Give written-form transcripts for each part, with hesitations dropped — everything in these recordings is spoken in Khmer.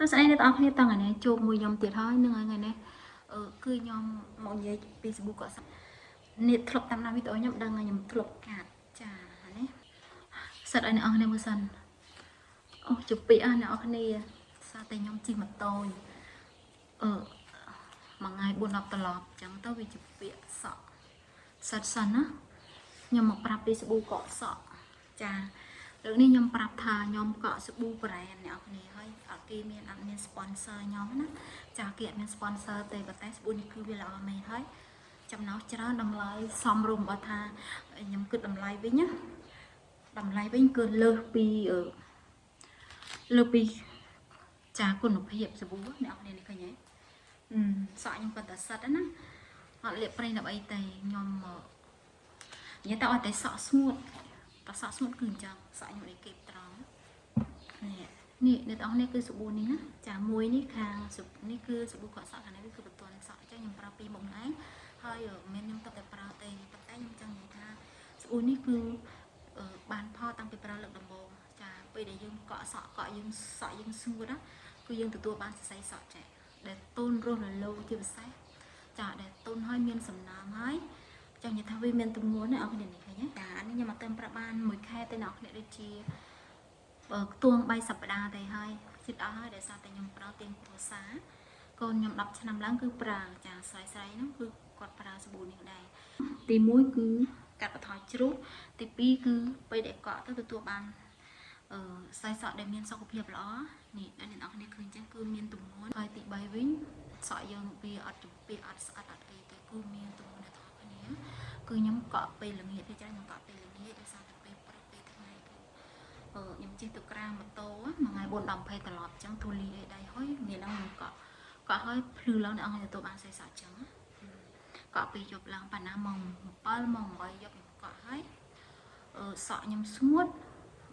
តើស្អីអ្នកទាំងអស់គ្នាតាំងថ្ងៃនេះជួបមួយខ្ញុំទៀតហើយនឹងថ្ងៃនេះគឺខ្ញុំមកនិយាយពីសាប៊ូកក់សក់នេះធ្លាប់តាមដានវីដេអូខ្ញុំដឹងខ្ញុំធ្លាប់កាត់ចានេះសិតឲ្យអ្នកអស់គ្នាមើលសិនអូជពីអស់អ្នកអស់គ្នាសារតែខ្ញុំជិះម៉ូតូអឺមួយថ្ងៃ4 10ត្រឡប់អញ្ចឹងទៅវាជពាកសក់សិតសិនណាខ្ញុំមកប្រាប់ពីសាប៊ូកក់សក់ចាលើកនេះខ្ញុំប្រាប់ថាខ្ញុំកក់សាប៊ូ brand អ្នកនរគ្នាហើយអត់គេមានអត់មាន sponsor ខ្ញុំណាចាគេអត់មាន sponsor ទេប៉ុន្តែសាប៊ូនេះគឺវាល្អមែនហើយចំណោះច្រើនតម្លៃសមរម្យបើថាខ្ញុំគិតតម្លៃវិញណាតម្លៃវិញគឺលើសពីចាគុណភាពសាប៊ូអ្នកនរគ្នានេះឃើញទេអឺសក់ខ្ញុំគាត់តែសិតណាអត់លាបប្រេងដើម្បីទេខ្ញុំនិយាយទៅអត់តែសក់ស្ងួតបើសក់ស្ងួតគឺអញ្ចឹងសក់ខ្ញុំនេះគេបត្រង់នេះនេះអ្នកទាំងអស់នេះគឺសាប៊ូនេះណាចាមួយនេះខាងសាប៊ូនេះគឺសាប៊ូកក់សក់ខាងនេះគឺបន្ទាន់សក់អញ្ចឹងខ្ញុំប្រើពីរមុខឯងហើយមិនមែនខ្ញុំទៅតែប្រើទេប៉ុន្តែខ្ញុំចង់និយាយថាសាប៊ូនេះគឺបានផលតាំងពីប្រើលើកដំបូងចាពេលដែលយើងកក់សក់កក់យើងសក់យើងស្ងួតណាគឺយើងទទួលបានសរសៃសក់ចែកដែលទន់រស់រលោងជាពិសេសចាដែលទន់ហើយមានសំណើមហើយចង់និយាយថាវាមានទម្ងន់ណាអរគ្នានេះឃើញទេចាអានេះខ្ញុំមកទៅប្រាប់បានមួយខែទៅអ្នកគ្នាដូចជាបើខ្ទង់3សប្តាហ៍ទៅហើយចិត្តអស់ហើយដោយសារតែខ្ញុំប្រើទៀងគ្រួសារកូនខ្ញុំ10ឆ្នាំឡើងគឺប្រើចាស្រីស្រីហ្នឹងគឺគាត់ប្រើសាប៊ូនេះដែរទី1គឺកាត់បន្ថយជ្រុះទី2គឺពេលដែលកក់ទៅទទួលបានអឺខ្សែសក់ដែលមានសុខភាពល្អនេះដែលអ្នកនរគ្នាឃើញចឹងគឺមានទម្ងន់ហើយទី3វិញសក់យើងវាអត់ជំពាក់អត់ស្អិតអត់អីទេគឺមានទម្ងន់អ្នកនរគ្នាគឺខ្ញុំកក់ពេលល្ងាចទេចាខ្ញុំកក់ពេលល្ងាចដោយសារតែពេលព្រឹកពេលថ្ងៃគឺអឺខ្ញុំជិះទៅក្រាម៉ូតូមួយថ្ងៃ4 10 20ត្រឡប់ចឹងធូលីអីដៃហើយងាយឡើងខ្ញុំកក់កក់ហើយភ្លឺឡើងអ្នកអង្គទទួលបានខ្សែសក់ចឹងកក់ពេលយប់ឡើងប៉ុណ្ណាម៉ោង7ម៉ោង8យប់ខ្ញុំកក់ហើយអឺសក់ខ្ញុំស្ងួត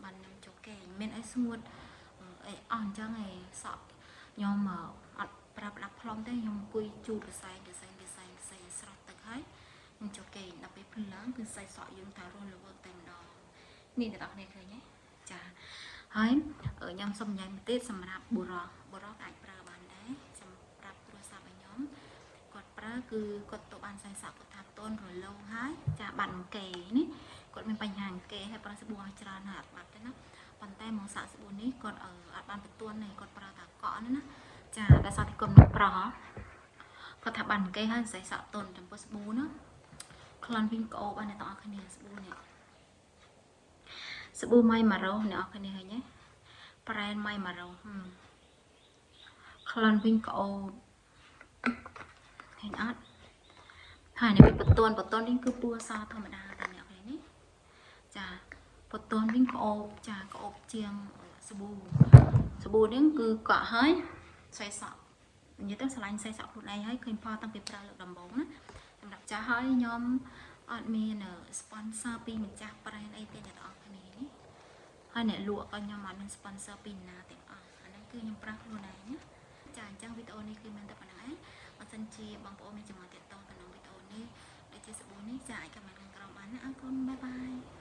បានខ្ញុំចូលគេងមានអីស្ងួតអីអស់អញ្ចឹងឯងសក់ខ្ញុំអត់ប្រើប្រដាប់ផ្លុំទេខ្ញុំអង្គុយជូតកសែងកសែងកសែងកសែងស្រស់ទឹកហើយខ្ញុំចូលគេងដល់ពេលភ្លឺឡើងគឺខ្សែសក់យើងថារស់ល្វើកតែម្ដងនេះអ្នកនរគ្នាឃើញទេចាហើយខ្ញុំសុំញ៉ាំបន្តិចសម្រាប់បុរសបុរសអាចប្រើបានដែរសម្រាប់គ្រួសាររបស់ខ្ញុំគាត់ប្រើគឺគាត់ទៅបានខ្សែសក់គាត់ថាតនរលោងហើយចាបាត់អង្គេនេះគាត់មានបញ្ហាអង្គេហើយប្រើសាប៊ូឲ្យច្រើនហើយអត់បាត់ទេណាប៉ុន្តែមកសាក់សាប៊ូនេះគាត់អត់បានបន្ទន់ទេគាត់ប្រើតែកក់ណាចាដោយសារតែគាត់មិនប្រោះគាត់ថាបានអង្គេហើយខ្សែសក់ទន់ចំពោះសាប៊ូណាក្លិនវិញក្អូបអស់អ្នកទាំងអស់គ្នាសាប៊ូនេះសាប៊ូម៉ៃម៉ារ៉ូអ្នកនរគ្នាឃើញទេប្រែនម៉ៃម៉ារ៉ូក្លិនវិញក្អូបឃើញអត់ហើយនេះវាបន្ទន់បន្ទន់នេះគឺពណ៌សធម្មតាតែអ្នកគ្នានេះចាបន្ទន់វិញក្អូបចាក្អូបជាងសាប៊ូសាប៊ូនេះគឺកក់ហើយខ្សែសក់និយាយទៅឆ្លាញ់ខ្សែសក់ខ្លួនឯងហើយឃើញផលតាំងពីប្រើលើកដំបូងណាសម្រាប់ចាស់ហើយខ្ញុំអត់មាន sponsor ពីម្ចាស់ brand អីទេអ្នកទាំងអស់គ្នានេះហើយអ្នកលក់ក៏ខ្ញុំអត់មាន sponsor ពីណាទាំងអស់អាហ្នឹងគឺខ្ញុំប្រើខ្លួនឯងណាចាអញ្ចឹងវីដេអូនេះគឺមានតែប៉ុណ្្នឹងឯងបើសិនជាបងប្អូនមានចម្ងល់ទាក់ទងទៅនឹងវីដេអូនេះដូចជាសាប៊ូនេះចាអាច comment ខាងក្រោមបានណាអរគុណ bye bye.